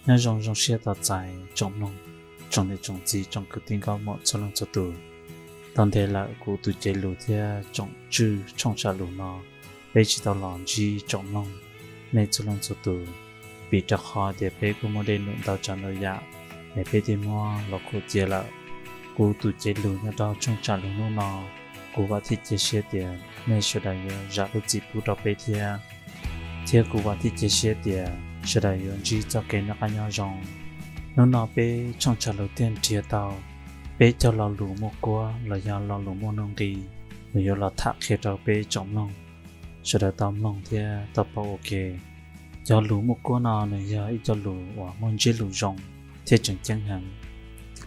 Nyob zoo zoo siab tos txais tsoom mloog, tsoom niam tsoom txiv, tsoom kwv tij nkauj muam txhua leej txhua tus. Tau ntev lawm kuv tus cev lus thiab tsoom tswj tshooj tsam lus no peb tsis tau los ntsib tsoom mloog nej txhua leej txhua tus, vim rau qhov tias peb kuj muaj dej num ntau tsav ntau yam es peb thiaj muab los khuam cia lawm. Kuv tus cev lus nyob rau tshooj tsam lus hnub no, kuv vam thiab cia siab tias nej sawv daws yuav zam lub txim pub rau peb thiab. Thiab kuv vam thiab cia siab tias sawv daws yuav ntsib txoj kev noj qab nyob zoo. Hnub no peb tshooj tsam lus thiaj nrhiav tau peb cov lo lus muaj kuab los yog lo lus muaj nuj nqis, nws yuav los tham qhia rau peb tsoom mloog sawv daws tau mloog thiab tau paub ua ke. Cov lus muaj kuab no nws yog ib co lus uas muaj ntsiab lus zoo thiab tseem ceeb heev.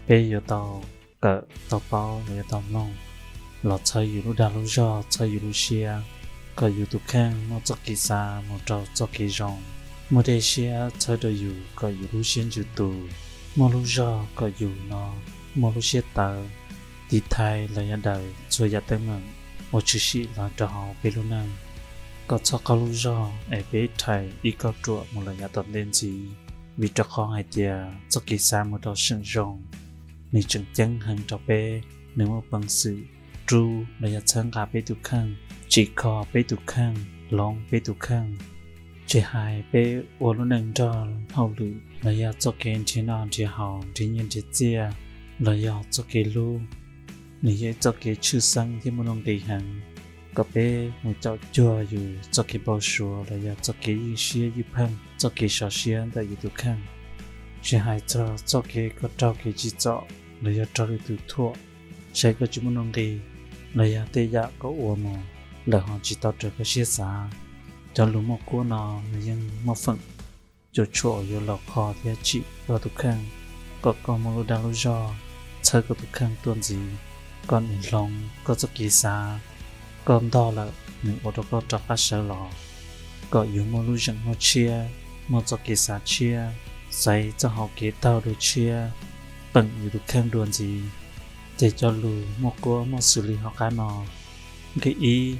Peb yuav tau kawm tau paub los yuav tau mloog los txhawb yus lub dag lub zog, txhawb yus lub siab, kom yus tus kheej muaj txoj kev xav mus rau txoj kev zoo, muaj dej siab txhawb rau yus kom yus lub siab ntsws tus, muaj lub zog kom yus no muaj lub siab tawv, tiv thaiv los yog daws txhua yam teeb meem uas tshwm sim los rau hauv peb lub neej, kom txhob qaug lub zog es peb rhais ib kauj ruam mus lawm yav tom ntej ntxiv. Vim rau qhov hais tias txoj kev xav mus rau seem zoo, nws tseem ceeb heev rau peb, nws muaj peev xwm rub los yog txhawb nqa peb tus kheej, tsim kho peb tus kheej, hloov peb tus kheej. Tsis hais peb ua lub neej nrog hauj lwm los yog txoj kev nrhiav noj nrhiav haus, nrhiav nyiaj nrhiav txiaj, los yog txoj kev hlub, nws yog ib txoj kev tshwj xeeb thiab muaj nuj nqis heev kom peb mus caum cuag yus txoj kev npau suav los yog txoj kev ywj siab ywj pheej, txoj kev sov siab ntawm yus tus kheej. Tsis hais txog txoj kev koj raug kev tsim txom los yog raug lwm tus thuam, saib koj tsis muaj nuj nqis los yog tej yam koj ua mus lawm ho tsis tau raws koj siab xav, cov lus muaj kuab no nws yeej muaj feem cuam tshuam uas yuav los kho thiab tsim koj tus kheej, kom koj muaj lub dag lub zog, txhawb koj tus kheej tuaj ntxiv, kom nws hloov koj txoj kev xav. Koj ntog lawm nws ua rau koj rov qab sawv los, kom yus muaj lub zeem muaj tshiab, muaj txoj kev xav tshiab, xaiv txoj hau kev taug dua tshiab, peem yus tus kheej dua ntxiv. Ces cov lus muaj kuab muaj xws li hauv qab no. Nqe ib,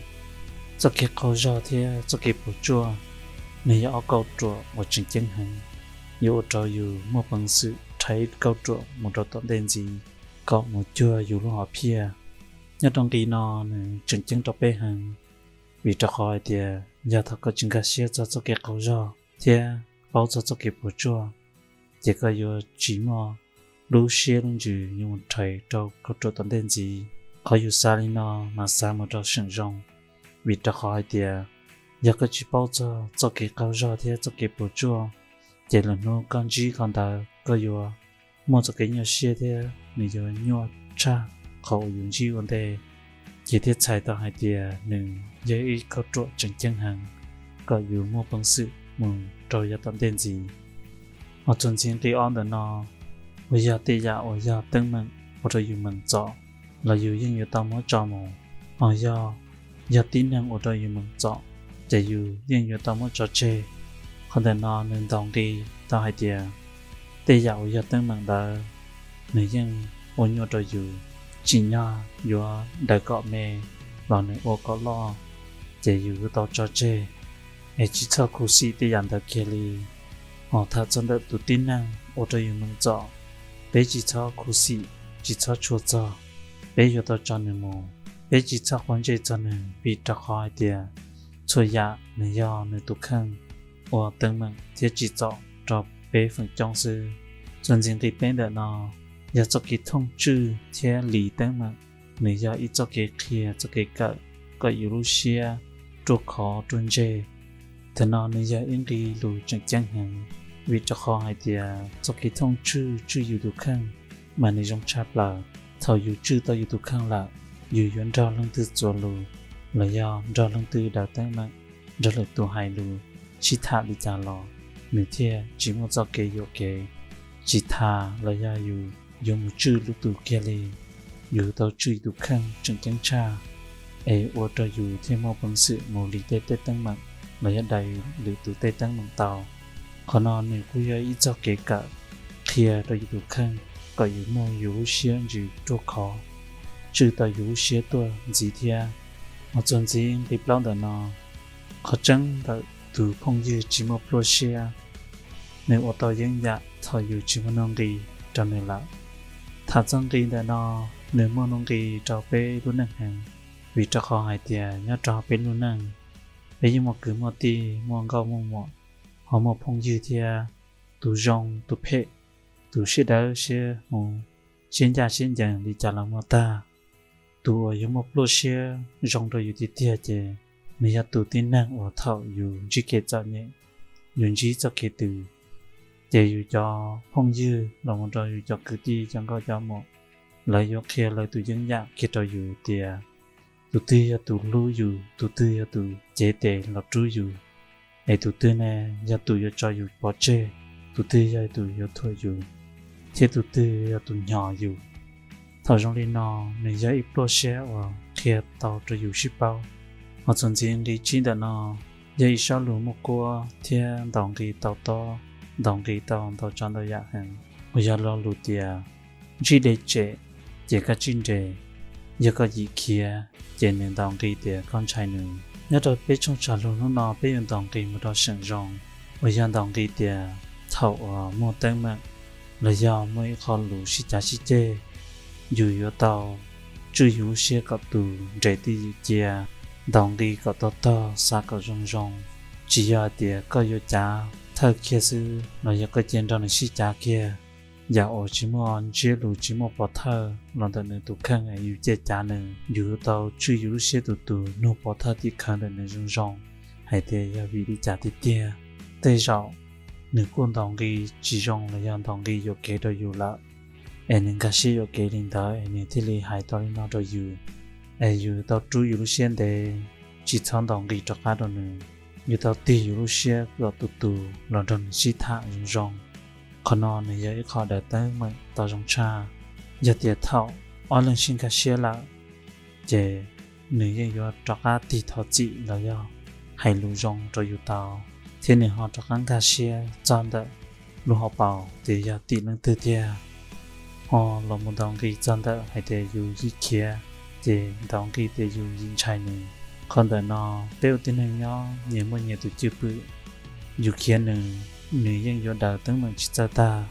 txoj kev qaug zog thiab txoj kev puas tsuaj, nws yog ob kauj ruam uas tseem ceeb heev, yuav ua rau yus muaj peev xwm rhais kauj ruam mus rau tom ntej ntxiv kom mus cuag yus lub hom phiaj. Nyob rau nqe no nws tseem ceeb rau peb heev, vim rau qhov hais tias yog thaum koj tsis nkag siab txog txoj kev qaug zog thiab paub txog txoj kev puas tsuaj, ces koj yuav tsis muaj lub siab lub ntsws yuav mus rhais rau kauj ruam tom ntej ntxiv. Qhov yus xav li no mas xav mus rau seem zoo, vim rau qhov hais tias yog koj tsis paub txog txoj kev qaug zog thiab txoj kev puas tsuaj, ces lwm hnub koj ntsib qhov ntawd koj yuav muaj txoj kev nyuaj siab thiab nws yuav nyuaj tshaj qhov uas yus ntsib ua ntej. Ces thiaj txhais tau hais tias nws yog ib kauj ruam tseem ceeb heev kom yus muaj peev xwm mus rau yav tom ntej ntxiv. Ho txuas ntxiv nqe ob ntawm no, uas yog tej yam uas yog teeb meem ua rau yus meem txom los yus yeej yuav tau muab tso mus. Ho yog, yog tib neeg ua rau yus meem txom, ces yus yeej yuav tau muab tso tseg. Qhov ntawm no nws ntaus nqi tau hais tias tej yam uas yog teeb meem ntawd nws yeej ua nyuaj rau yus, tsim nyog yuav daws kom me los nws ua kom loj, ces yus yuav tau tso tseg es tsis txhob khuv xim tej yam ntawd kiag li. Ho tham txog ntawm tus tib neeg ua rau yus meem txom, peb tsis txhob khuv xim, tsis txhob tshua txog, peb yuav tau tso nws mus. Peb tsis txhob quav ntsej txog nws vim rau qhov hais tias txhua yam nws yog nws tus kheej ua teeb meem thiab tsim txom rau peb feem coob xwb. Txuas ntxiv nqe peb ntawm no yog txoj kev thooj tswj thiab lis teeb meem, nws yog ib txoj kev qhia, txoj kev kawm kom yus lub siab ruaj khov ruaj ntseg. Thaum no nws yog ib nqe lus tseem ceeb heev, vim rau qhov hais tias txoj kev thooj tswj tswj yus tus kheej mas nws zoo tshaj plaws. Thaum yus tswj tau yus tus kheej lawm, yus yuav nrog leej twg txuas lus los yog nrog leej twg daws teeb meem, nrog lwm tus hais lus, sib tham li cas los nws thiaj tsis muaj txoj kev yuam kev, tsis tas los yog yus yuav mus tswj lwm tus kiag li. Yus tau tswj yus tus kheej tseem ceeb tshaj, es ua rau yus thiaj muaj peev xwm mus lis tej tej teeb meem los yog daws lwm tus tej teeb meem tau. Qhov no nws kuj yog ib txoj kev kawm qhia rau yus tus kheej kom yus muaj yus lub siab ntsws ruaj khov, tswj tau yus lub siab tuaj ntxiv thiab. Ho txuas ntxiv nqe plaub ntawm no, qhov tseeb ntawm tus phooj ywg tsis muaj pluaj siab, nws ua tau yeeb yam thaum yus tsis muaj nuj nqis rau nws lawm. Tham txog nqis ntawm no, nws muaj nuj nqis rau peb lub neej heev, vim rau qhov hais tias nyob rau peb lub neej, peb yeej muaj kwv muaj tij, muaj nkauj muaj muam, ho muaj phooj ywg thiab, tus zoo tus phem, tus siab dawb siab huv, siab ncaj siab ncees li cas los muaj tag. Tus uas yuav muaj pluaj siab zoo rau yus tiag tiag ces nws yog tus tib neeg uas thaum yus ntsib kev txom nyem, yus ntsib txoj kev twm, ces yus cov phooj ywg los mus rau yus cov kwv tij cov nkauj cov muam, lawv yuav qhia lawv tus yeeb yam kiag rau yus tias tus twg yog tus hlub yus, tus twg yog tus cev tes los rub yus, es tus twg ne yog tus yuav tso yus pov tseg, tus twg yog tus yuav thuam yus, thiab tus twg yog tus hnyos yus. Thaum zoo li no, nws yog ib pluaj siab uas qhia tau rau yus sib paub. Ho txuas ntxiv nqi tsib ntawm no, yog ib sob lus muaj kuab thiab ntaus nqi tau tob, ntaus nqi tau ntau tsav ntau yam heev, uas yog lo lus tias ntsib dej tsem ces koj tsij nres, yog koj yim khiav ces nws ntaus nqi tias koj ntshai nws. Nyob rau peb tshooj tsam lus hnub no peb yuav ntaus nqi mus rau seem zoo, uas yog ntaus nqi tias thaum uas muaj teeb meem los yog muaj ib qho lus sib cav sib ceg, yus yuav tau tswj yus lub siab kom tus nres twj ywm cia, ntaus nqi kom tau tog, xav kom zoo zoo. Tsis yog hais tias koj yuav cav thawj kiag xwb los yog koj cia nrog nws sib cav kiag. Yam uas tsis muaj ntsiab lus tsis muaj pov thawj los ntawm nws tus kheej es yus cia cav nws, yus yuav tau tswj yus lub siab tus tus nug pov thawj tim khawv ntawm nws zoo zoo hais tias yog vim li cas tiag tiag. Tej zaum nws kuj ntaus nqi tsis zoo los yog ntaus nqi yuam kev rau yus lawm, es nws nkag siab yuam kev li ntawd es nws thiaj li hais tau li no rau yus. Es yus tau rub yus lub siab ntev, tsis txhob ntaus nqi rov qab rau nws. Yus tau tig yus lub siab kom tus tus los nrog nws sib tham zoo zoo. Qhov no nws yog ib qho daws teeb meem tau zoo tshaj. Yog tias thaum ob leeg sib nkag siab lawm, ces nws yeej yuav rov qab tig thov txim los yog hais lus zoo rau yus tau, thiab nws ho rov qab nkag siab txog ntawm lub hauv paus tias yog tim leej twg tiag, ho los mus ntaus nqi txog ntawm hais tias yus yim khiav, ces ntaus nqi tias yus yim ntshai nws. Qhov ntawm no, peb ua tib neeg nyob nyias muaj nyias tus cwj pwm. Yus khiav nws, nws yeej yuav daws teeb meem tsis txawj tag,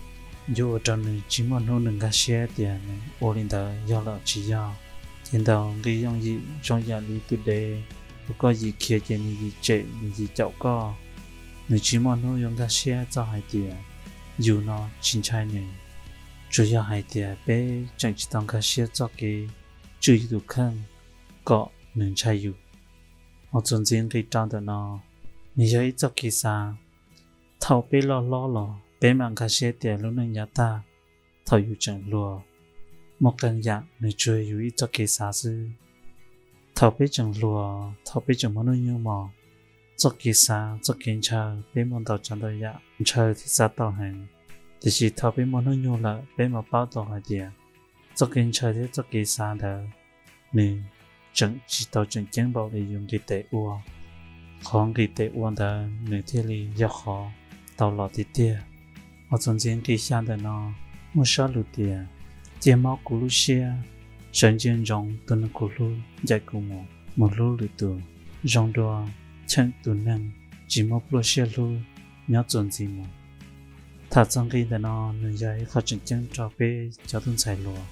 yuav ua rau nws tsis muaj hnub nws nkag siab tias nws ua li ntawd yog los tsis yog. Ces ntaus nqi yooj yim zoo yam li tus dev, uas koj yim khiav ces nws yim tsem, nws yim caum koj. Nws tsis muaj hnub yuav nkag siab txog hais tias yus no tsis ntshai nws. Tsuas yog hais tias peb tseem tsis tau nkag siab txoj kev tswj yus tus kheej kom nws ntshai yus. Ho txuas ntxiv nqi rau ntawm no, nws yog ib txoj kev xav. Thaum peb loj hlob los peb mam nkag siab tias lub neej yav tag, thaum yus tseem hluas, muaj qee yam nws tsuas yus ib txoj kev xav xwb. Thaum peb tseem hluas, thaum peb tseem muaj hnub nyoog mos, txoj kev xav txoj kev ntshaw peb muaj ntau tsav ntau yam ntshaw thiab xav tau heev. Tiam sis thaum peb muaj hnub nyoog lawm peb mam paub tau hais tias txoj kev ntshaw thiab txoj kev xav ntawd nws tseem tsis tau tseem ceeb npaum li yus nqis tes ua. Qhov nqis tes ua ntawd nws thiaj li yog qhov tau los tiag tiag. Ho txuas ntxiv nqi xya ntawm no muaj sab lus tias, cia mob kuv lub siab, sawv ntsia ntsoov tus neeg kuv hlub ncaim kuv mus, mus hlub lwm tus. Zoo dua cheem tus neeg tsis muaj pluaj siab hlub nyob txuas ntxiv mus. Tham txog nqi ntawm no nws yog ib qho tseem ceeb rau peb cov tub ntxhais hluas,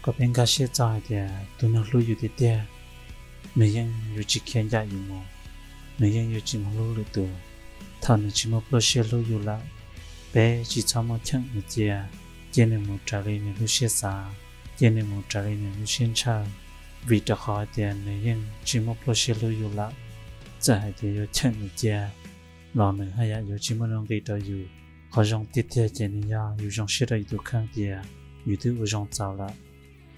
kom peb nkag siab txog hais tias tus neeg hlub yus tiag tiag, nws yeej yuav tsis khiav ncaim yus mus, nws yeej yuav tsis mus hlub lwm tus. Thaum nws tsis muaj pluaj siab hlub yus lawm, peb tsis txhob muab cheem nws cia, cia nws mus raws li nws lub siab xav, cia nws mus raws li nws lub siab ntshaw, vim rau qhov hais tias nws yeej tsis muaj pluaj siab hlub yus lawm. Txawm hais tias yuav cheem nws cia los nws haj yam yuav tsis muaj nuj nqis rau yus. Qhov zoo tiag tiag ces nws yog yus zoo siab rau yus tus kheej tias yus twb ua zoo txaus lawm,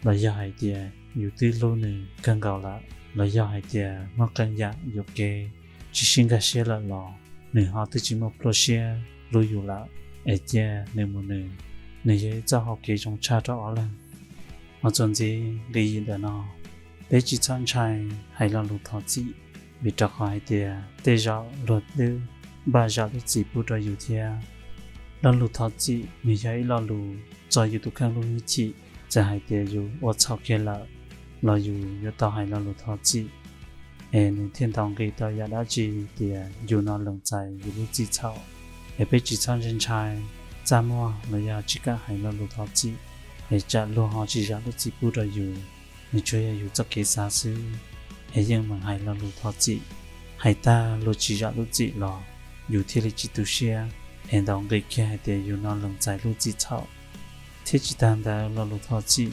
los yog hais tias yus twb hlub nws kawg nkaus lawm, los yog hais tias muaj qee yam yuam kev tsis sib nkag siab lawm los nws ho twb tsis muaj pluaj siab hlub yus lawm, es cia nws mus nws, nws yog ib txoj hau kev zoo tshaj rau ob leeg. Ho txuas ntxiv nqi yim ntawm no, peb tsis txhob ntshai hais lo lus thov txim, vim rau qhov hais tias tej zaum luag twb npaj zam lub txim pub rau yus thiab. Lo lus thov txim nws yog ib lo lus txo yus tus kheej lub hwj chim, txawm hais tias yus ua txhaum kiag lawm los yus yuav tau hais lo lus thov txim, es nws thiaj ntaus nqi tau yam dab tsi tias yus no lees txais yus lub txim txhaum. Es peb tsis txhob ntshai ntshai, txaj muag los yog tsis kam hais lo lus thov txim, es tsam luag ho tsis zam lub txim pub rau yus, nws tsuas yog yus txoj kev xav xwb, es yeej meem hais lo lus thov txim. Hais tag luag tsis zam lub txim los yus thiaj li tsis tu siab, es ntaus nqi kiag hais tias yus no lees txais lub txim txhaum. Thiab tsis tas ntawd lo lus thov txim,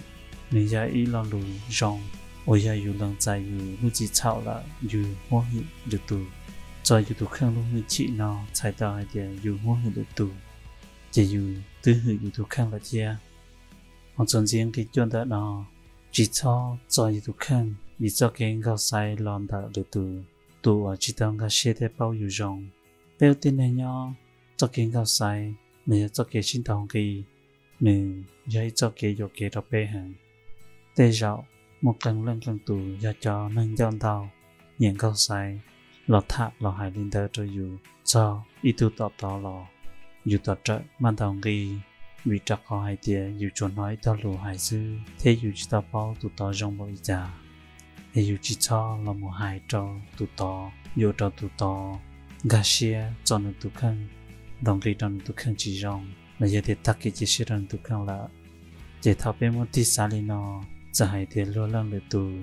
nws yog ib lo lus zoo uas yog yus lees txais yus lub txim txhaum lawm yus huab hwm lwm tus. Txog yus tus kheej lub hwj chim no txhais tau hais tias yus huab hwm lwm tus, ces yus twb hwm yus tus kheej lawm thiab. Ho txuas ntxiv nqi cuaj ntawm no, tsis txhob txo yus tus kheej vim txoj kev nkaug xaiv los ntawm lwm tus, tus uas tsis tau nkag siab thiab paub yus zoo. Peb ua tib neeg nyob, txoj kev nkaug xaiv los yog txoj kev sib ntaus nqi, nws yog ib txoj kev yuam kev rau peb heev. Tej zaum muaj qee leej qee tus yog cov neeg ncauj ntau, nyiam nkaug xaiv, los tham los hais li ntawd rau yus txog ib tug tom tod los yus tos rawm maj ntaus nqi, vim rau qhov hais tias yus tsuas hnov ib tog lus hais xwb thiab yus tsis tau paub tus tod zoo npaum li cas, es yus tsis txhob los mus hais rau tus tod, yuav rau tus tod nkag siab txog nws tus kheej, ntaus nqi rau nws tus kheej tsis zoo, los yog tias tag kev cia siab rau nws tus kheej lawm. Ces thaum peb muaj tig xav li no, txawm hais tias luag leej lwm tus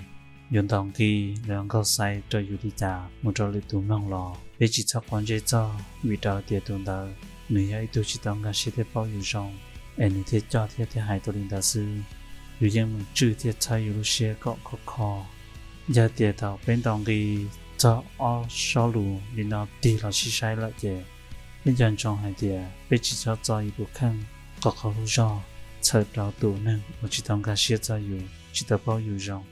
yuav ntaus nqi los nkaug xaiv rau yus li cas mus rau lwm tus mloog los peb tsis txhob quav ntsej txog, vim rau tias tus ntawd nws yog ib tug tsis tau nkag siab thiab paub yus zoo, es nws thiaj coj thiab thiaj hais tau li ntawd xwb. Yus yeej meem tswj thiab txhawb yus lub siab kom khov kho. Yog tias thaum peb ntaus nqi txog ob sob lus li no tig los sib saib lawm ces peb nco ntsoov hais tias peb tsis txhob txo yus tus kheej qhov qhov lub zog txhawm rau tus neeg uas tsis tau nkag siab txog yus, tsis tau paub yus zoo.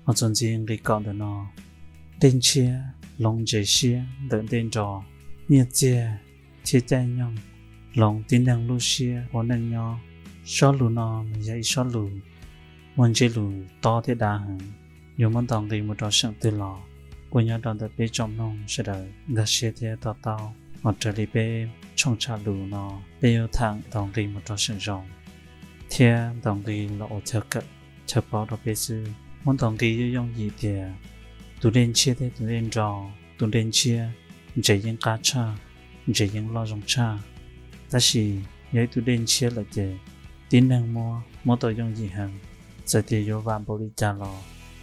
Ho txuas ntxiv nqi kaum ntawm no, dej ntshiab hloov ntses siab ntawm dej nro, nyiaj txiag thiab caij nyoog hloov tib neeg lub siab ua neej nyob. Sob lus no nws yog ib sob lus muaj ntsiab lus tob thiab dav heev, yuav muab ntaus nqi mus rau seem twg los kuj nyob rau ntawm peb tsoom mloog sawv daws nkag siab thiab to taub. Ho raws li peb tshooj tsham lus no, peb yuav tham ntaus nqi mus rau seem zoo thiab ntaus nqi los ua chaw kawm chaw paub rau peb xwb. Muab ntaus nqi yeej yooj yim tias tus dej ntshiab thiab tus dej nro, tus dej ntshiab ntses yeej qab tshaj, ntses yeej loj zoo tshaj, tab sis yog ib tug dej ntshiab lawm ces tib neeg muab muab tau yooj yim heev. Txawm tias yuav vam npaum li cas los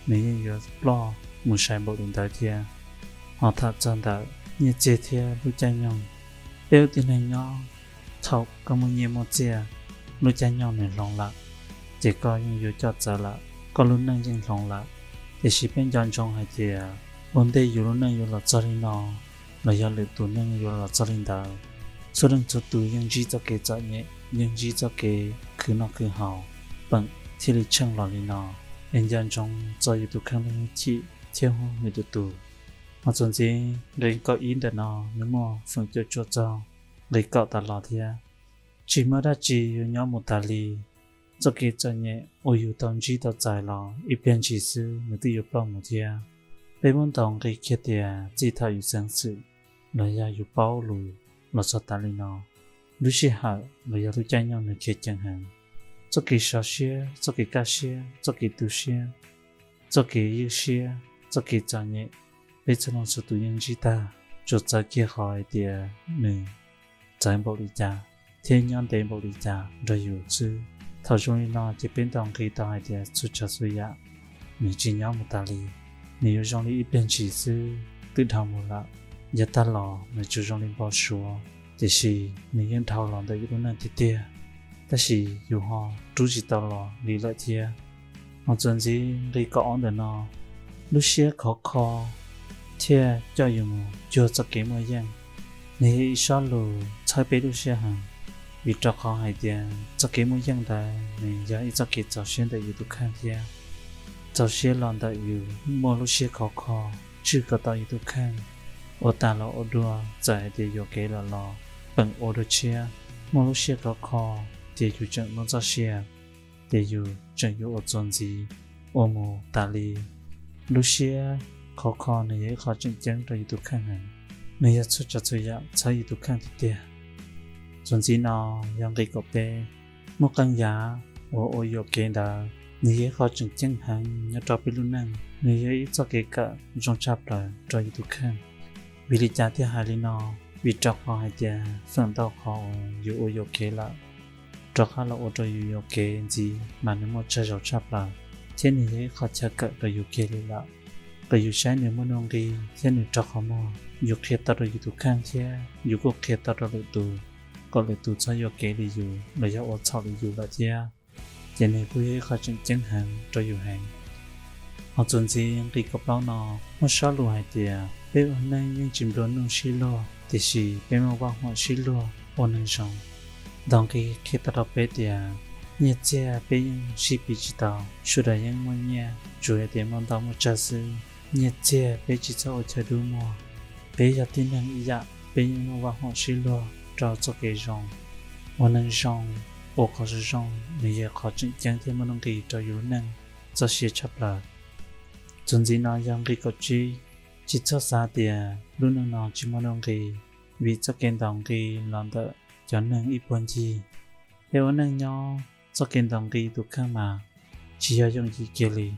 nws yeej yuav ploj mus sai npaum li ntawd thiab. Ho tham txog ntawm nyiaj txiag thiab lub caij nyoog, peb ua tib neeg nyob, thaum koj muaj nyiaj muaj txiaj, lub caij nyoog nws hloov lawm, ces koj yeej yuav coj txawv lawm, koj lub neej yeej hloov lawm. Tiam sis peb nco ntsoov hais tias ua ntej yus lub neej yuav los txog li no, los yog lwm tus neej yuav los txog li ntawd, txhua leej txhua tus yeej ntsib txoj kev txom nyem, yeej ntsib txoj kev khwv noj khwv haus, peem thiaj li tsheej los li no. Es nco ntsoov txo yus tus kheej lub hwj chim thiab huab hwm lwm tus. Ho txuas ntxiv nqi kaum ib ntawm no nws muaj feem cuam tshuam txog nqi kaum tas los thiab. Tsis muaj dab tsi yuav nyob mus tas li. Txoj kev txom nyem uas yus tau ntsib tau txais los ib pliag ntshis xwb nws twb yuav ploj mus thiab. Peb muab ntaus nqi kiag tias txij thaum yus xeev xwm los yog yus paub lus los txog tas li no, lub sij hawm los yog lub caij nyoog nws khiav ceev heev. Txoj kev sov siab, txoj kev kaj siab, txoj kev tu siab, txoj kev ywj siab, txoj kev txom nyem, peb txhua leej txhua tus yeej ntsib tag, tsuas txawv kiag qhov hais tias nws txawv npaum li cas thiab nyob ntev npaum li cas nrog yus xwb. Thaum zoo li no ces peb ntaus nqi tau hais tias txhua tsav txhua yam nws tsis nyob mus tas li, nws yuav zoo li ib pliag ntshis xwb twb dhau mus lawm. Yav tag los nws tsuas zoo li npau suav, tiam sis nws yeej dhau los ntawm yus lub neej tiag tiag, tab sis yus ho rub tsis tau los li lawm thiab. Ho txuas ntxiv nqi kaum ob ntawm no, lub siab khov kho thiaj coj yus mus cuag txoj kev muaj yeej. Nws yog ib sob lus txhawb peb lub siab heev, vim rau qhov hais tias txoj kev muaj yeej ntawd nws yog ib txoj kev txaus siab ntawm yus tus kheej thiab txaus siab los ntawm yus muaj lub siab khov kho, tswj kom tau yus tus kheej, ua tas los ua dua, txawm hais tias yuam kev lawm los peem ua dua tshiab, muaj lub siab khov kho, ces yus tseem muaj txoj sia, ces yus tseem yuav ua txuas ntxiv, ua mus tas li. Lub siab khov kho nws yog ib qho tseem ceeb rau yus tus kheej heev, nws yog txhua tsav txhua yam txhawb yus tus kheej tiag tiag. Txuas ntxiv no yog nqi kaum peb, muaj qee yam uas ua yuam kev ntawd nws yog ib qho tseem ceeb heev nyob rau peb lub neej, nws yog ib txoj kev kawm zoo tshaj plaws rau yus tus kheej. Vim li cas thiaj hais li no? vim rau qhov hais tias feem ntau qhov uas yus ua yuam kev lawm, rov qab los ua rau yus yuam kev ntxiv mas nws muaj tsawg zaus tshaj plaws, thiab nws yog ib qho chaw kawm rau yus kiag li lawm. Kom yus saib nws muaj nuj nqis thiab nws raug qhov muag, yus qhia tau rau yus tus kheej thiab yus kuj qhia tau rau lwm tus, kom lwm tus txhob yuam kev li yus los yog ua txhaum li yus lawm thiab. Ces nws kuj yog ib qho tseem ceeb heev rau yus heev. Ho txuas ntxiv nqi kaum plaub no muaj sob lus hais tias peb ua neej yeej tsis nplua nuj sib luag, tiam sis peb muaj vaj huam sib luag ua neeg zoo. Ntau nqi qhia tau rau peb tias nyiaj txiag peb yeej sib piv tsis tau, sawv daws yeej muaj nyiaj, tsuas hais tias muaj ntau muaj tsawg xwb. Nyiaj txiag peb tsis txhob ua chaw dub muag. Peb yog tib neeg ib yam, peb yeej muaj vaj huam sib luag rau txoj kev zoo. Ua neeg zoo, ua qhov zoo zoo nws yog qhov tseem ceeb thiab muaj nuj nqis rau yus lub neej txoj sia tshaj plaws. Txuas ntxiv no yog nqi kaum tsib, tsis txhob xav tias lub neej no tsis muaj nuj nqis, vim txoj kev ntaus nqi los ntawm cov neeg ib puag ncig. Peb ua neej nyob, txoj kev ntaus nqi tus kheej mas tsis yog yooj yim kiag li,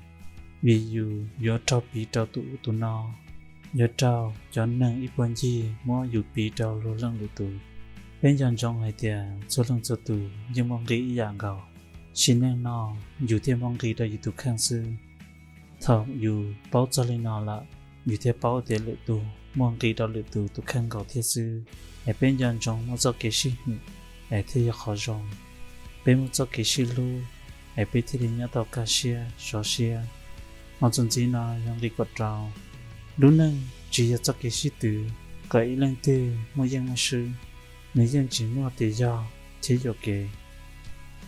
vim yus yuav raug piv rau tus ub tus no, yuav raug cov neeg ib puag ncig muab yus piv rau luag leej lwm tus. Peb nco ntsoov hais tias txhua leej txhua tus yeej muaj nqi ib yam nkaus, sim neej no yus thiaj muaj nqi rau yus tus kheej xwb. Thaum yus paub txog li no lawm, yus thiaj paub tias lwm tus muaj nqi rau lwm tus tus kheej nkaus thiab xwb. Es peb nco ntsoov muaj txoj kev sib hwm es thiaj yog qhov zoo. Peb muaj txoj kev sib hlub es peb thiaj li nyob tau kaj siab sov siab. Ho txuas ntxiv no yog nqi kaum rau. Lub neej tsis yog txoj kev sib twv kom ib leej twg muaj yeej muaj swb, nws yeej tsis muaj tias yog thiab yuam kev.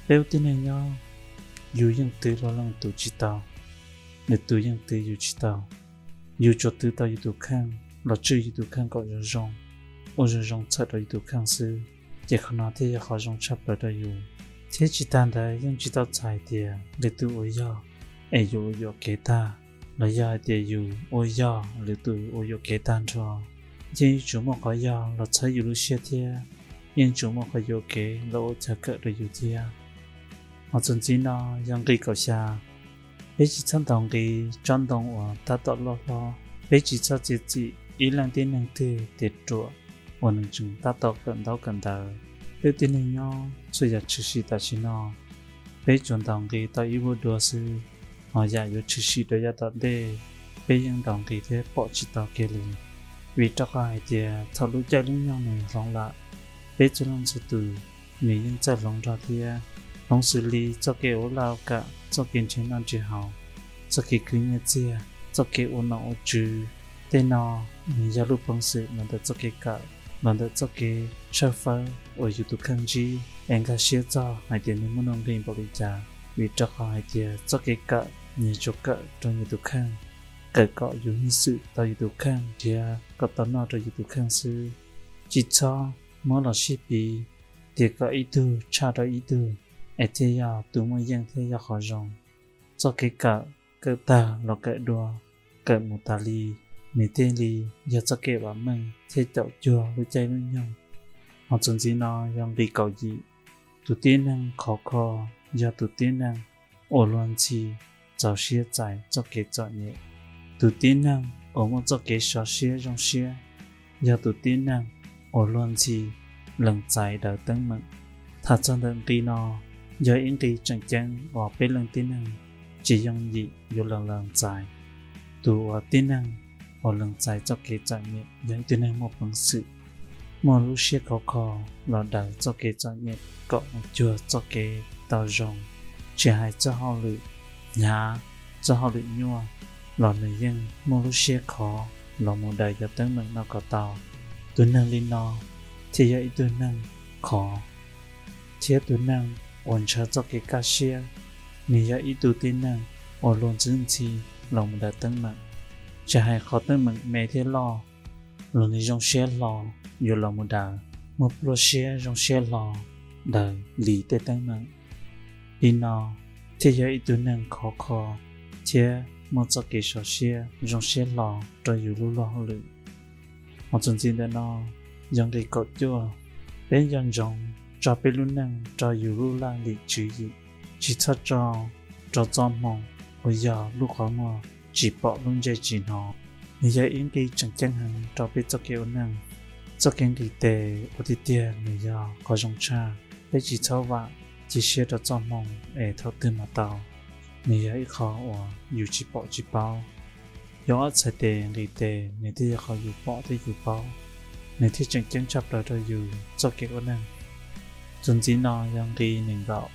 Peb ua tib neeg nyob, yus yeej twv luag leej tus tsis tau, lwm tus yeej twv yus tsis tau. Yus tsuas twv tau yus tus kheej los tswj yus tus kheej kom zoo zoo, ua zoo zoo txhawm rau yus tus kheej xwb, ces qhov no thiaj yog qhov zoo tshaj plaws rau yus. Thiab tsis tag ntawd yeej tsis tau txhais tias lwm tus ua yog es yus ua yuam kev tag, los yog hais tias yus ua yog lwm tus ua yuam kev tag nrho. Yeej yuav tsum muaj qhov yog los txhawb yus lub siab thiab yeej yuav tsum muaj qhov yuam kev los ua chaw kawm rau yus thiab. Ho txuas ntxiv no yog nqi kaum xya. Peb tsis txhob ntaus nqi tsob ntoo uas tab tom loj hlob. Peb tsis txhob txiav txim ib leej tib neeg twg tias ruam uas nws tseem tab tom kawm ntaub kawm ntawv. Peb tib neeg nyob txhua yam tshwm sim tam sim no, peb tsuas ntaus nqi tau ib vuag dua xwb, ho yam yuav tshwm sim rau yav tom ntej, peb yeej ntaus nqi thiab pom tsis tau kiag li. Vim rau qhov hais tias thaum lub caij lub nyoog nws hloov lawm, peb txhua leej txhua tus nws yeej txawj hloov nrog thiab. Hloov xws li txoj kev ua laj ua kam, txoj kev nrhiav noj nrhiav haus, txoj kev khwv nyiaj txiag, txoj kev ua nom ua tswv, tej no nws yog lub peev xwm los ntawm txoj kev kawm, los ntawm txoj kev tshawb fawb uas yus tus kheej ntsib es nkag siab txog hais tias nws muaj nuj nqis npaum li cas. Vim rau qhov hais tias txoj kev kawm nyias tsuas kawm rau nyias tus kheej, kawm kom yus hwj xwm tau yus tus kheej thiab kom tau noj rau yus tus kheej xwb. Tsis txhob muab los sib piv tias kom ib tug tshaj rau ib tug es thiaj yog tus muaj yeej thiab yog qhov zoo. Txoj kev kawm, kawm tag los kawm dua, kawm mus tas li, nws thiaj li yog txoj kev vam meej thiab caum cuag lub caij lub nyoog. Ho txuas ntxiv no yog nqi kaum yim. Tus tib neeg khov kho yog tus tib neeg uas luag ntxhi txaus siab txais txoj kev txom nyem. Tus tib neeg uas muaj txoj kev sov siab zoo siab yog tus tib neeg uas luag ntxhi lees txais daws teeb meem. Tham txog ntawm nqi no, yog ib nqi tseem ceeb uas peb leej tib neeg tsis yooj yim yuav lees lees txais. Tus uas tib neeg uas lees txais txoj kev txom nyem yog ib tug neeg muaj peev xwm, muaj lub siab khov kho los daws txoj kev txom nyem kom mus cuag txoj kev tau zoo. Tsis hais txoj hauj lwm hnyav, txoj hauj lwm nyuaj los nws yeej muaj lub siab khov los mus daws cov teeb meem no kom tau. Tus neeg li no thiaj yog ib tug neeg khov. Thiab tus neeg uas ntshaw txoj kev kaj siab, nws yog ib tug tib neeg uas luag ntxhi ntxhi los mus daws teeb meem. Tsis hais qhov teeb meem me thiab loj, los nws zoo siab hlo yuav los mus daws, muaj pluaj siab zoo siab hlo daws li tej teeb meem. Li no thiaj yog ib tug neeg khov kho thiab muaj txoj kev sov siab zoo siab hlo rau yus lub luag hauj lwm. Ho txuas ntxiv ntawm no yog nqi kaum cuaj. Peb nco ntsoov tso peb lub neej rau yus lub laj lim tswv yim, tsis txhob tso rau txoj hmoo uas yog lub qhov muag tsis pom lub ntsej tsis hnov. Nws yog ib nqi tseem ceeb heev rau peb txoj kev ua neej. Txoj kev nqis tes ua tiag tiag nws yog qhov zoo tshaj. Peb tsis txhob vam cia siab rau txoj hmoo es thaum twg mas tau, nws yog ib qho uas yus tsis pom tsis paub. Yog ob txhais tes nqis tes nws thiaj yog qhov yus pom thiab yus paub, nws thiaj tseem ceeb tshaj plaws rau yus txoj kev ua neej. Txuas ntxiv no yog nqi nees nkaum.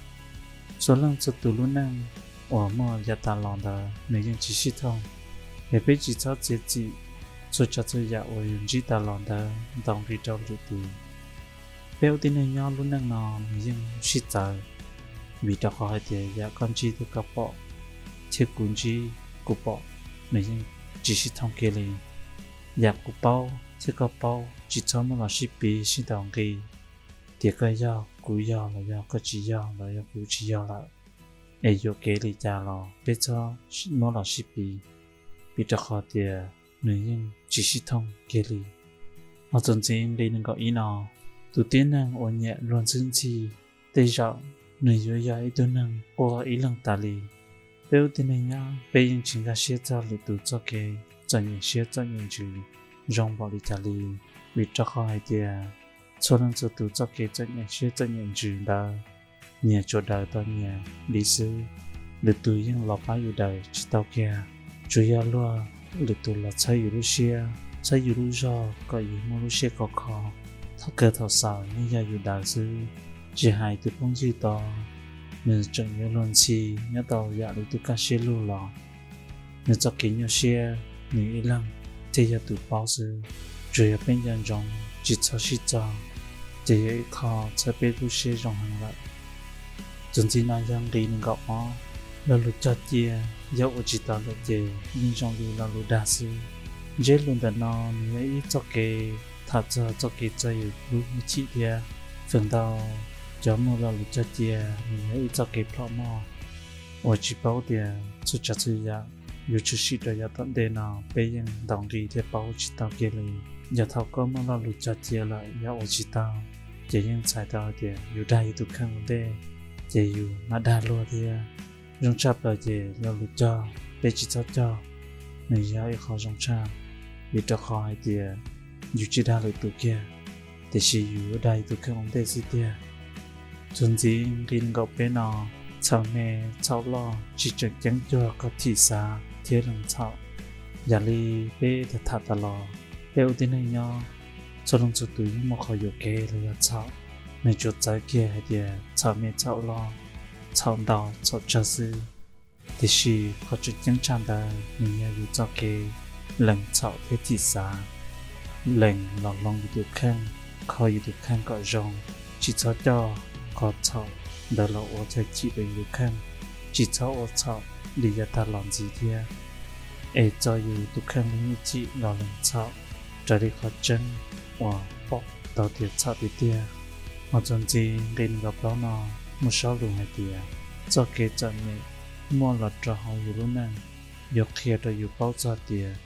Txhua leej txhua tus lub neej uas muaj yav tas los ntawd nws yeej tsis sib thooj, es peb tsis txhob txiav txim txhua tsav txhua yam uas yus ntsib tas los ntawd ntaus nqi rau lwm tus. Peb ua tib neeg nyob lub neej no nws yeej sib txawv, vim rau qhov hais tias yam koj ntsib thiab koj pom, thiab kuv ntsib kuv pom, nws yeej tsis sib thooj kiag li. Yam kuv paub thiab koj paub tsis txhob muab los sib piv sib ntaus nqi, tias koj yog kuv yog los yog koj tsis yog los yog kuv tsis yog lawm. Es yuam kev li cas los peb txhob muab los sib piv, vim rau qhov tias nws yeej tsis sib thooj kiag li. Ho txuas ntxiv nqi nees nkaum ib no, tus tib neeg uas nyiam luag ntxhwb ntxhi, tej zaum nws yuav yog ib tug neeg quaj ib leeg tas li. Peb ua tib neeg nyob peb yeej tsis nkag siab txog lwm tus txoj kev txom nyem siab txom nyem ntsws zoo npaum li cas li, vim rau qhov hais tias txhua leej txhua tus txoj kev txom nyem siab txom nyem ntsws ntawd nyias tsuas daws tau nyias li xwb. Lwm tus yeej los pab yus daws tsis tau kiag, tsuas yog luag lwm tus los txhawb yus lub siab, txhawb yus lub zog kom yus muaj lub siab khov kho. Thaum kawg thaum xaus yeej yog yus daws xwb. Tsis hais tus phooj ywg tod nws tseem yuav luag ntxhi nyob tau yam li tus kaj siab lug los nws txoj kev nyuaj siab nws ib leeg thiaj yog tus paub xwb. Tsuas yog peb nco ntsoov tsis txhob sib txog, ces yog ib qho txhawb peb lub siab zoo heev lawm. Txuas ntxiv no yog nqi nees nkaum ob. Lo lus cog cia yog ua tsis tau lawm ces yeej zoo li lo lus dag xwb. Ntseb lus ntawm no nws yog ib txoj kev tham txog txoj kev txo yus lub hwj chim thiab. Feem ntau cov muaj lo lus cog cia nws yog ib txoj kev plhom moj uas tsis paub tias txhua tsav txhua yam yuav tshwm sim rau yav tom ntej no peb yeej ntaus nqi thiab paub tsis tau kiag li. Yog thaum koj muaj lo lus cog cia lawm yog ua tsis tau, ces yeej txhais tau tias yus dag yus tus kheej ua ntej, ces yus mam dag luag thiab. Zoo tshaj plaws ces lo lus cog peb tsis txhob cog, nws yog ib qho zoo tshaj, vim rau qhov hais tias yus tsis dag lwm tus kiag, tiam sis yus yuav dag yus tus kheej ua ntej xwb tiag. Txuas ntxiv nqi nees nkaum peb no, txhaum me txhaum loj tsis tseem ceeb cuag qhov thim xav thiab lees txhaum. Yam li peb tham tham tas los, peb ua tib neeg nyob, txhua leej txhua tus yeej muaj qhov yuam kev los yog txhaum. Nws tsuas txawv kiag hais tias txhaum me txhaum loj, txhaum ntau txhaum tsawg xwb. Tiam sis qhov tseem ceeb tshaj ntawd nws yog yus txoj kev lees txhaum thiab thim xav, lees los hloov yus tus kheej, kho yus tus kheej kom zoo, tsis txhob coj qhov txhaum ntawd los ua chaw chim rau yus tus kheej, tsis txhob ua txhaum li yav tag los ntxiv thiab. Es txo yus tus kheej lub hwj chim los lees txhaum raws li qhov tseeb uas pom tau tias txhaum tiag tiag. Ho txuas ntxiv nqi nees nkaum plaub no muaj sab lus hais tias txoj kev txom nyem muaj los rau hauv yus lub neej yuav qhia rau yus paub txog tias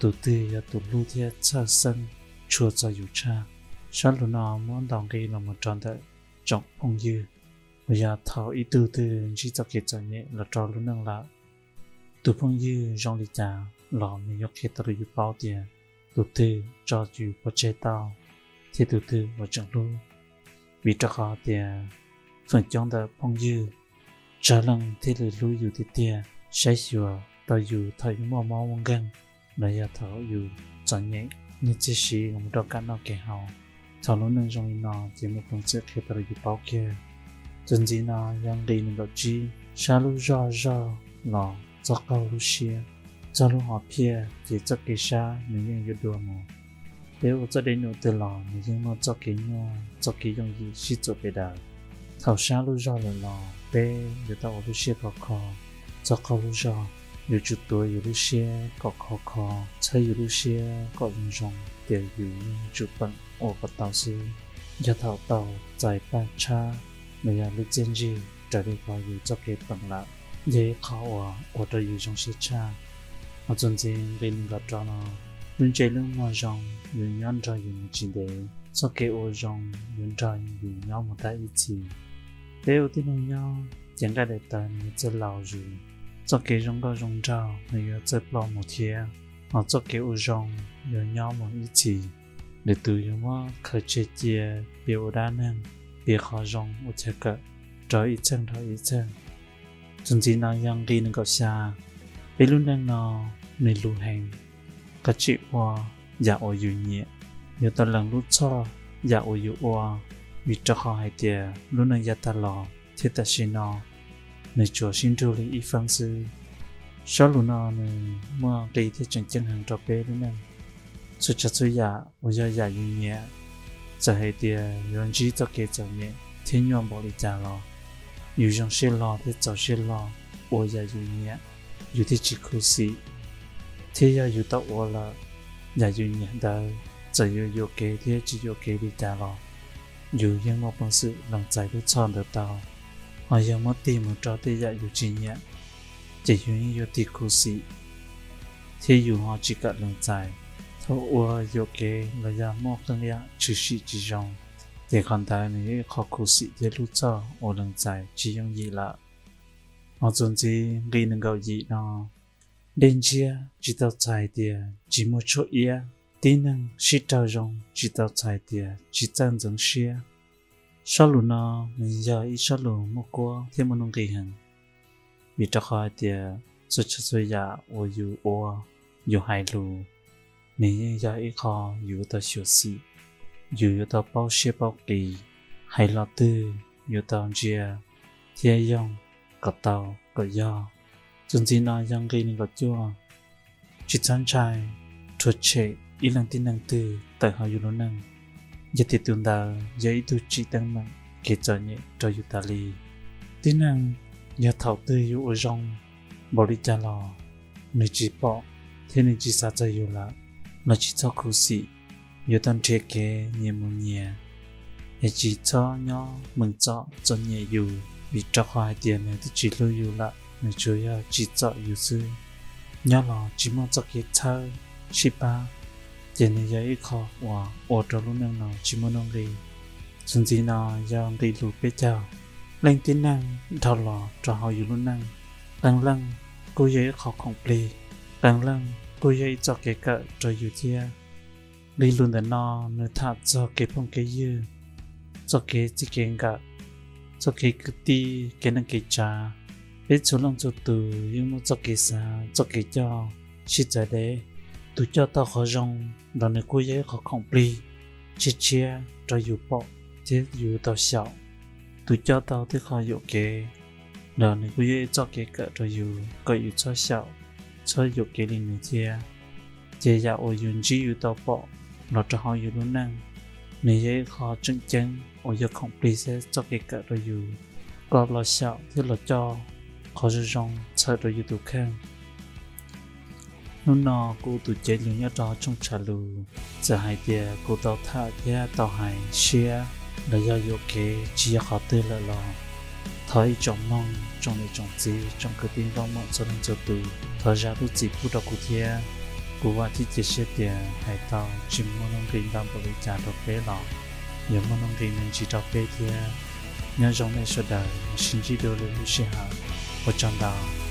tus twg yog tus hlub thiab txhawj xeeb tshua txog yus tshaj. Sab lus no muab ntaus nqi los mus rau ntawm tsoom phooj ywg, uas yog thaum ib tug twg ntsib txoj kev txom nyem los rau lub neej lawm, tus phooj ywg zoo li cas los nws yuav qhia tau rau yus paub tias tus twg tso yus pov tseg tau thiab tus twg uas tseem hlub. Vim rau qhov tias feem coob ntawm phooj ywg tsawg leej thiaj li hlub yus tiag tiag, saib xyuas tau yus thaum yus muaj mob muaj nkeeg los yog thaum yus txom nyem, nws thiaj siv los rau kev noj kev haus. Thaum lub neej zoo li no ces muaj peev xwm qhia tau rau yus paub kiag. Txuas ntxiv no yog nqi nees nkaum tsib, sab lub zog zog los txhob qaug lub siab. Txog lub hom phiaj ces txoj kev sab nws yeej yuav dua mus. Peb ua txoj dej num twg los nws yeej muaj txoj kev nyuaj txoj kev yooj yim sib txuas pes daws. Thaum sab lub zog lawm los peb yuav tau ua lub siab khov kho, txhob qaug lub zog. Yuav tsum tuav yus lub siab kom khov kho, txhawb yus lub siab kom zoo zoo, tias yus yeej yuav tsum peem ua kom tau xwb. Yog thaum tau txais paj tshab los yog lub txiaj ntsig raws li qhov yus txoj kev peem lawm, yog ib qho uas ua rau yus zoo siab tshaj. Ho txuas ntxiv nqi nees nkaum rau no, lub ntsej lub muag zoo yuav nyob nrog yus mus tsis ntev, txoj kev ua zoo yuav nrog yus nyob mus tag ib txhis. Peb ua tib neeg nyob ces nqaij daim tawv nws yuav txawj laus zus, txoj kev zoo nkauj zoo nraug nws yuav txawj ploj mus thiab, ho txoj kev ua zoo yuav nyob mus ib txhis. lwm tus yuav muab khaws tseg cia, piav ua dab neeg, piav qhov zoo ua chaw kawm rau ib txheej dhau ib txheej. Txuas ntxiv no yog nqi nees nkaum xya. Peb lub neej no nws luv heev, koj tsim ua yam uas yus nyiam, yuav tau lees lub txhoj yam uas yus ua, vim rau qhov hais tias lub neej yav tag los thiab tam sim no nws tsuas sib nrug li ib feeb xwb. Zaj lus no nws muaj nqi thiab tseem ceeb heev rau peb lub neej. Txhua tsav txhua yam uas yog yam yus nyiam, txawm hais tias yuav ntsib txoj kev txom nyem thiab nyuaj npaum li cas los, yus zoo siab hlo thiab txaus siab hlo ua yam yus nyiam, yus thiaj tsis khuv xim. Thiab yog yus tau ua lawm yam yus nyiam ntawd, txawm yuav yuam kev thiab tsis yuam kev li cas los, yus yeej muaj peev xwm lees txais lub txhoj ntawd tau. Ho yog muab tig mus rau tej yam yus tsis nyiam, ces yus yeej yuav tig khuv xim, thiab yus ho tsis kam lees txais. Thaum ua yuam kev los yog muaj qee yam tshwm sim tsis zoo, ces qhov ntawd nws yog ib qho khuv xim thiab lub txhoj uas lees txais tsis yooj yim lawm. Ho txuas ntxiv nqi nees nkaum yim no, dej ntsiab tsis tau txhais tias tsis muaj tshuaj iab, tib neeg sib raug zoo tsis tau txhais tias tsis txawj ntxeev siab. Zaj lus no nws yog ib zaj lus muaj kuab thiab muaj nuj nqis heev, vim rau qhov hais tias txhua tsav txhua yam uas yus ua, yus hais lus, nws yeej yog ib qho yus yuav tau xyuam xim, yus yuav tau paub siab paub qis, hais lo twg yuav tau ntsia thiab yoog kom tau kom yog. Txuas ntxiv no yog nqi nees nkaum cuaj. Tsis txhob ntshai rhuav tshem ib leej tib neeg twg tawm hauv yus lub neej, yog tias tus ntawd yog ib tug tsim teeb meem kev txom nyem rau yus tas li. Tib neeg yog thaum twg yus ua zoo npaum li cas los nws tsis pom thiab nws tsis xav txog yus lawm los tsis txhob khuv xim, yuav tau nrhiav kev nyias mus nyias, es tsis txhob nyob meem txom txom nyem yus, vim rau qhov hais tias nws twb tsis hlub yus lawm, nws tsuas yog tsim txom yus xwb. Nyob los tsis muaj txoj kev txhawb sib pab, ces nws yog ib qho uas ua rau lub neej no tsis muaj nuj nqis. Txuas ntxiv no yog nqi lus peb caug. Leej tib neeg dhau los rau hauv yus lub neej, qee leej kuj yog ib qho khoom plig, qee leej kuj yog ib txoj kev kawm rau yus thiab. Nqi lus ntawm no nws tham txog kev phooj kev ywg, txoj kev txij kev nkawm, txoj kev kwv tij, kev neej kev tsav. Peb txhua leej txhua tus yeej muaj txoj kev xav, txoj kev coj sib txawv deb. Tus coj tau qhov zoo los nws kuj yog ib qho khoom plig tshiab tshiab rau yus pom thiab yus tau xyaum. Tus coj tau tej qho yuam kev los nws kuj yog ib txoj kev kawm rau yus kom yus txhob xyaum, txhob yuam kev li nws thiab. Ces yam uas yus ntsib yus tau pom los rau hauv yus lub neej, nws yog ib qho tseem ceeb uas yog khoom plig thiab txoj kev kawm rau yus kom los xyaum thiab los coj qhov zoo zoo txhawm rau yus tus kheej. Hnub no kuv tus cev lus nyob rau tshooj tshav lus, txawm hais tias kuv tau tham thiab tau hais siab los yog yuam kev tsis yog qhov twg lawm los, thov ib tsoom mloog, tsoom niam tsoom txiv, tsoom kwv tij nkauj muam txhua leej txhua tus thov zam lub txim pub rau kuv thiab. Kuv vam thiab cia siab tias hais tau tsis muaj nuj nqis ntau npaum li cas rau peb los yuav muaj nuj nqis me ntsis rau peb thiab. Nyob zoo nej sawv daws, sib ntsib dua lwm lub sij hawm. Ua tsaug ntau.